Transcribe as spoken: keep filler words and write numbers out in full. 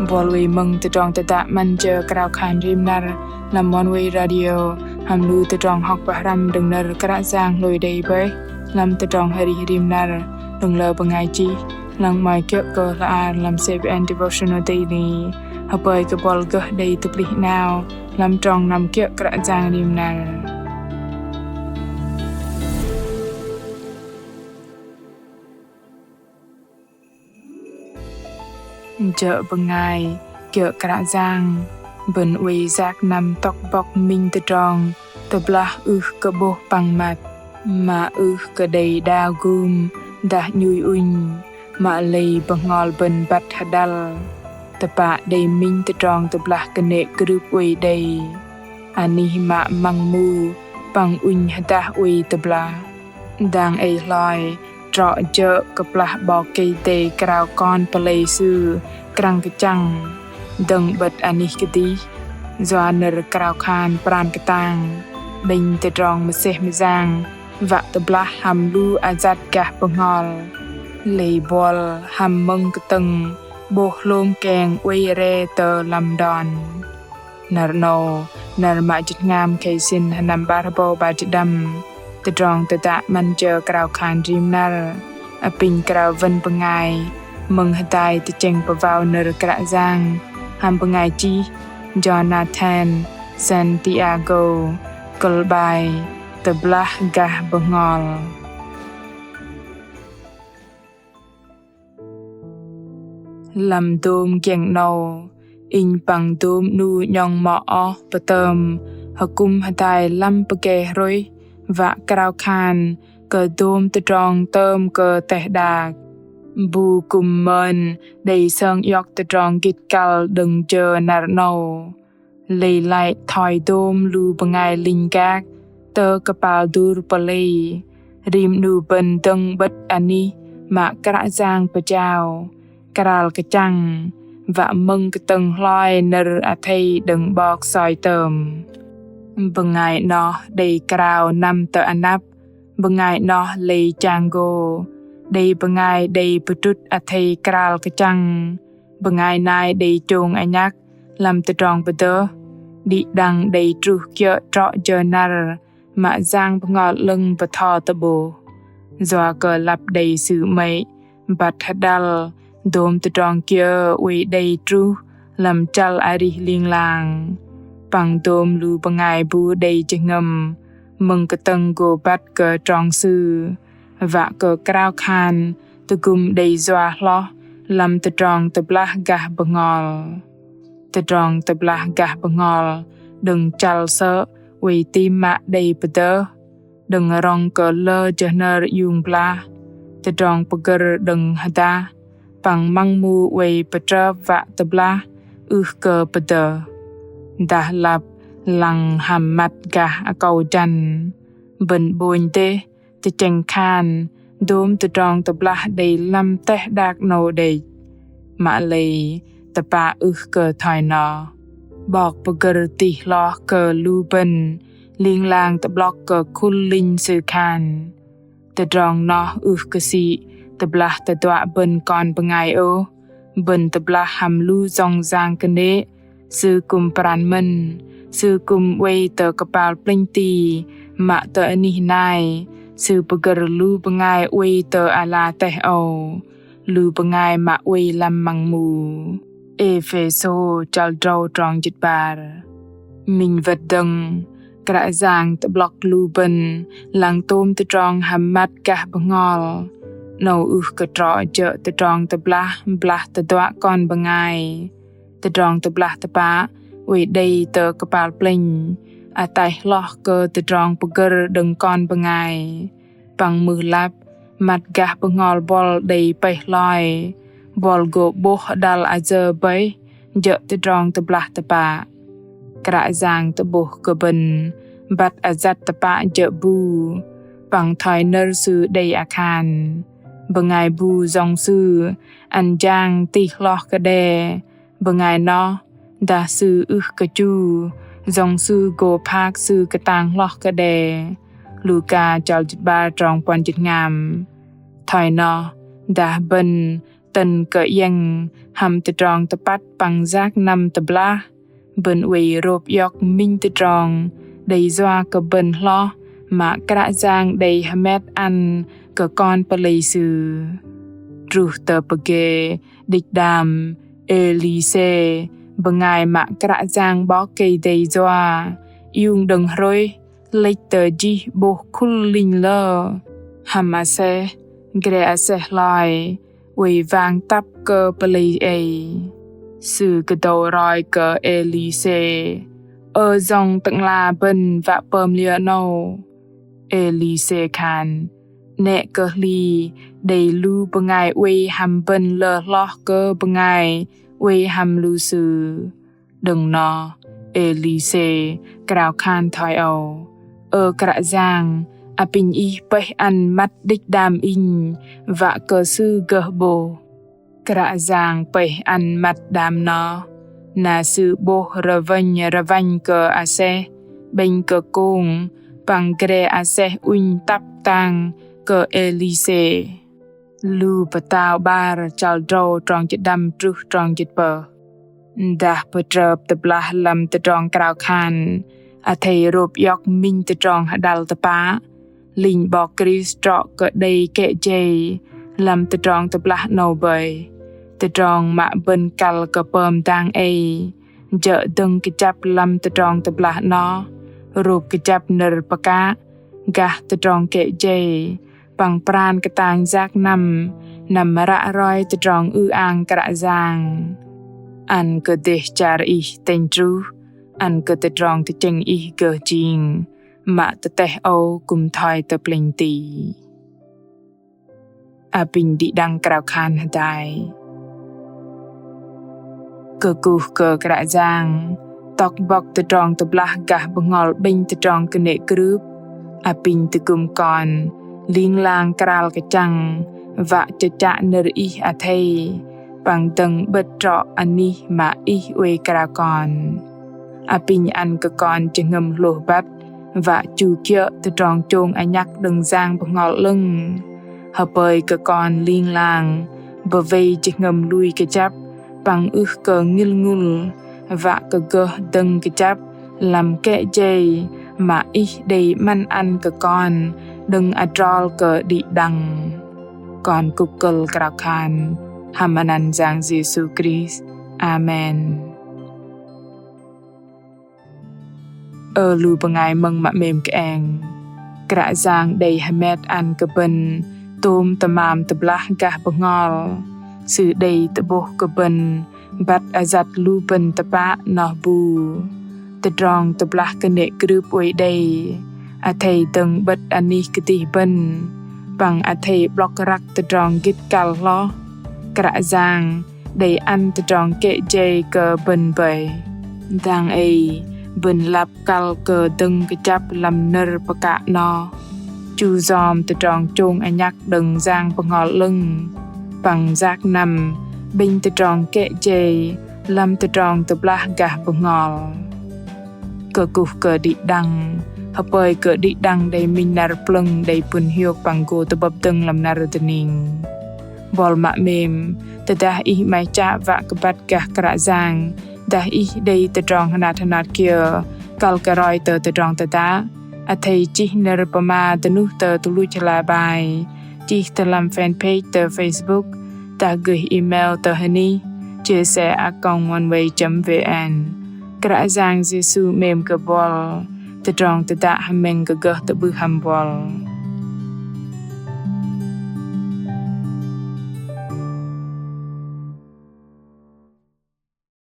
Buăl oei mơ̆ng tơdrong tơdă 'Măn jơ krao khan rim năr lăm Oneway Radio hăm lu tơdrong hŏk pơhrăm đơ̆ng nơ̆r Kră Yang hlôi đei bơih lăm tơdrong arih rim năr đơ̆ng lơ bơngai chih, lăng 'mơ̆i kiơ̆ kơ hla ar lăm C B N Devotional Daily. Hơpơi kơ buăl gơh đei tơplih 'nao lăm trong năm kiơ̆ Kră Yang rim năr. Jơ̆ bơngai kiơ̆ Kră Yang bơ̆n oei yak năm tŏk bŏk minh tơdrong tơblah ưh kơ 'bôh păng măt, mă ưh kơ đei đao gŭm dah 'nhui ŭnh, mă lei bơhngol bơ̆n băt hơdăl. Tơpă đei minh tơdrong tơblah kơnê̆ krưp oei đei. Anih mă măng mu păng ŭnh hơdah oei tơblah. Dang ei hloi trŏ jơ̆ kơplah 'Bok Kei-Dei krao kon pơlei Sư krăng kơchăng dơ̆ng 'bơ̆t anih kơdih, yua nơ̆r krao khan pran kơtang, 'bĕnh tơdrong mơsêh mơyang wă tơblah hăm lu ayăt gah bơhngol. Lei buăl hăm mơ̆ng kơtơ̆ng 'bôh hlôm keng oei re tơ lăm đon. Năr 'nâu, năr mă jĭt hngam khei sĭn hơnăm 'bar hơbâu 'bar jĭt đăm, tơdrong tơdă 'Măn jơ krao khan rim năr apinh krao wơ̆n bơngai mơ̆ng hơdai tơchĕng pơwao nơ̆r Kră Yang hăm bơngai chih Jonathan Santiago, kơ̆l 'bai Tơblah gah bơhngol. Lăm dôm giĕng 'nâu, inh păng dôm 'nu 'nhŏng mŏ oh pơtơm hơkŭm hơdai lăm pơgê hrôih wă krao khan kơ dôm tơdrong tơm kơ teh đak. Bu kư̆m mơn đei sơng iŏk tơdrong gĭt kăl đơ̆ng jơ năr 'nâu. Lei lăi thoi dôm lu bơngai linh gak tơ kơpal dur pơlei, rim 'nu bơ̆n dơ̆ng 'bơ̆t anih mă Kră Yang pơjao, kral kơchăng, wă mơ̆ng kơtơ̆ng hloi nơ̆r athei đơ̆ng 'bok soi tơm. Bơngai 'noh đei krao năm tơ anăp, bơngai 'noh lei chang gô, đei bơngai đei pơdrŭt athei kral kơchăng, bơngai nai đei chông anhăk lăm tơdrong pơdơh, đĭ đăng đei truh kiơ̆ trŏ jơ năr mă Yang Bơhngol 'Lơ̆ng bơtho tơ'bôh. Yua kơ lăp đei sư 'mơ̆i băt hơdăl dôm tơdrong kiơ oei đei truh lăm chăl arih ling lang. Păng dôm lu bơngai bu đei jơhngơ̆m mơ̆ng kơtơ̆ng gô băt kơ trong sư, wă kơ krao khan tơgŭm đei yua hloh lăm tơdrong tơblah gah bơhngol. Tơdrong tơblah gah bơhngol đơ̆ng chăl sơ̆ oei tam mă đei pơdơh, đơ̆ng rŏng kơ lơ jơhnơr iung blah, tơdrong pơgơ̆r đơ̆ng hơdah, păng măng mu oei pơtrơp wă tơblah ưh kơ pơdơh. Dah lăp lăng hăm măt gah akâu jăn, bơ̆n 'bônh dêh tơchĕng khan dôm tơdrong tơblah đei lăm teh đak 'nâu đĕch. Mă lei tơpă ưh kơ thoi noh. 'Bok pơgơ̆r tih hloh kơ lu bơ̆n ling lang tơ'blŏk kơ khul linh Sư khan. Tơdrong noh ưh kơ sĭ tơblah tơduă bơ̆n kon bơngai ôh, bơ̆n tơblah hăm lu jŏng jang kơnê̆ Sư kư̆m pran mơ̆n, Sư kư̆m oei tơ kơpal plĕnh ti, mă tơ anih nai Sư pơgơ̆r lu bơngai oei tơ ala teh âu, lu bơngai mă oei lăm măng mu. Êphêsô chăl drâu trong jĭt 'bar. Minh wơ̆t dơ̆ng, Kră Yang tơ'blŏk lu bơ̆n lăng tôm tơdrong hăm măt gah bơhngol. 'Nâu ưh kơ trŏ jơ̆ tơdrong tơblah blah tơduă kon bơngai. Tơdrong tơblah tơpă oei đei tơ kơpal plĕnh, ataih hloh kơ tơdrong pơgơ̆r đơ̆ng kon bơngai. Păng mưh lăp, măt gah bơhngol buăl đei pơih hloi, buăl gô 'bôh hơdăl ayơ bơih jơ̆ tơdrong tơblah tơpă. Kră Yang tơ'bôh kơ bơ̆n băt ayăt tơpă jơ̆ bu, păng thoi nơ̆r Sư đei akhan. Bơngai bu jŏng Sư ăn jang tih hloh kơ đe, bơngai noh dah sư ưh kơ chu, jŏng sư gô phak sư kơtang hloh kơ đe. Luka chăl jĭt 'bar trong puăn jĭt hngam. Thoi noh, dah bơ̆n Tơ̆n kơ iĕng hăm tơdrong tơpăt păng yak năm tơblah, bơ̆n oei rôp iŏk minh tơdrong đei yua kơ bơ̆n hloh mă Kră Yang đei hơmet ăn kơ kon pơlei Sư. Truh tơ pơgê đĭch đam Êlisê, bơngai mă Kră Yang 'Bok Kei-Dei yua, iung đơ̆ng hrôih lĕch tơ jih 'bôh khul linh lơ. Hăm aseh, gre aseh hloi oei wang tăp kơ pơlei ei. Sư kơdâu roi kơ Êlisê: Ơ yŏng tơ'ngla bơ̆n wă pơm liơ 'nâu? Êlisê khan: 'Nĕ kơ hli đei lu bơngai oei hăm bơ̆n lơ hloh kơ bơngai oei hăm lu sư. Đơ̆ng noh, Êlisê krao khan thoi âu: Ơ Kră Yang, apinh Ih pơih ăn măt đĭch đam inh wă kơ sư gơh 'bôh. Kră Yang pơih ăn măt đam noh, na Sư 'bôh rơwĕnh rơwĕnh kơ aseh, 'bĕnh kơ kông, păng gre aseh ŭnh tăp tang kơ Êlisê. Lu Pơtao 'bar chăl drâu trong jĭt đăm truh trong jĭt pơh. Dah pơtrơp tơblah lăm tơdrong krao khan athei rôp iŏk minh tơdrong hơđăl tơpă, linh 'Bok Krist trŏ kơ đei kĕ jei lăm tơdrong tơblah 'nâu bơih. Tơdrong mă bơ̆n kăl kơ pơm dang ei jơ̆ dơ̆ng kơjăp lăm tơdrong tơblah 'noh, rôp kơjăp nơ̆r pơkă, gah tơdrong kĕ jei, păng pran kơtang yak năm, năm ră roi tơdrong ư-ang Kră Yang. Ăn kơ dêh char ih tĕnh truh, ăn kơ tơdrong tơchĕng ih gơh jing, mă tơtĕh âu kư̆m thoi tơ plĕnh ti. Apinh đĭ đăng krao khan hơdai. Kơkuh kơ Kră Yang, tŏk bŏk tơdrong tơblah gah bơhngol 'bĕnh tơdrong kơnê̆ krưp, apinh tơgŭm kon ling lang kral kơchăng wă chơchă nơ̆r Ih athei, păng dơ̆ng 'bơ̆t trŏ anih mă Ih oei krao kon. Apinh ăn kơ kon jơhngơ̆m hlôh băt wă chu kiơ̆ tơdrong chông anhăk đơ̆ng Yang Bơhngol 'Lơ̆ng. Hơpơi kơ kon ling lang bơwei jơhngơ̆m lui kơjăp păng ưh kơ ngĭl ngŭl, wă kơ gơh dơ̆ng kơjăp lăm kĕ jei mă Ih đei 'măn ăn kơ kon đơ̆ng adrol kơ đĭ đăng. Kon kŭk kơ̆l krao khan hăm anăn Yang Yêsu Krist. Amen. Ơ lu bơngai mơ̆ng mă 'mêm kơeng. Kră Yang đei hơmet ăn kơ bơ̆n tôm tơmam tơblah gah bơhngol. Sư đei tơ'bôh kơ bơ̆n băt ayăt lu bơ̆n tơpă noh bu. Tơdrong tơblah kơnê̆ krưp oei đei, athei dơ̆ng 'bơ̆t anih kơdih bơ̆n, păng athei 'blŏk răk tơdrong gĭt kăl hloh. Kră Yang đei ăn tơdrong kĕ jei kơ bơ̆n bơih. Dang ei bơ̆n lăp kăl kơ dơ̆ng kơjăp lăm nơ̆r pơkă noh, chu yom tơdrong chông anhăk đơ̆ng Yang Bơhngol 'Lơ̆ng, păng yak năm 'bĕnh tơdrong kĕ jei lăm tơdrong tơblah gah bơhngol. Kơkuh kơ đĭ đăng, hơpơi kơ đĭ đăng đei minh năr plơ̆ng đei pŭn hiôk păng gô tơ'bơ̆p dơ̆ng lăm năr dơning. Buăl mă 'mêm, tơdah ih 'maih chă wă kơ băt gah Kră Yang, dah ih đei tơdrong hơnat hơnat kiơ kăl kơ roi tơ tơdrong tơdă, athei chih nơ̆r pơma dơnuh tơ tơluch hla bơar, chih tơ lăm fanpage tơ Facebook, dah gơih email tơ hơnih chia sẻ a còng oneway chấm vn. Kră Yang Yêsu 'mêm kơ buăl, tơdrong tơdă hơmĕng kơ gơh tơ'bưh hăm buăl.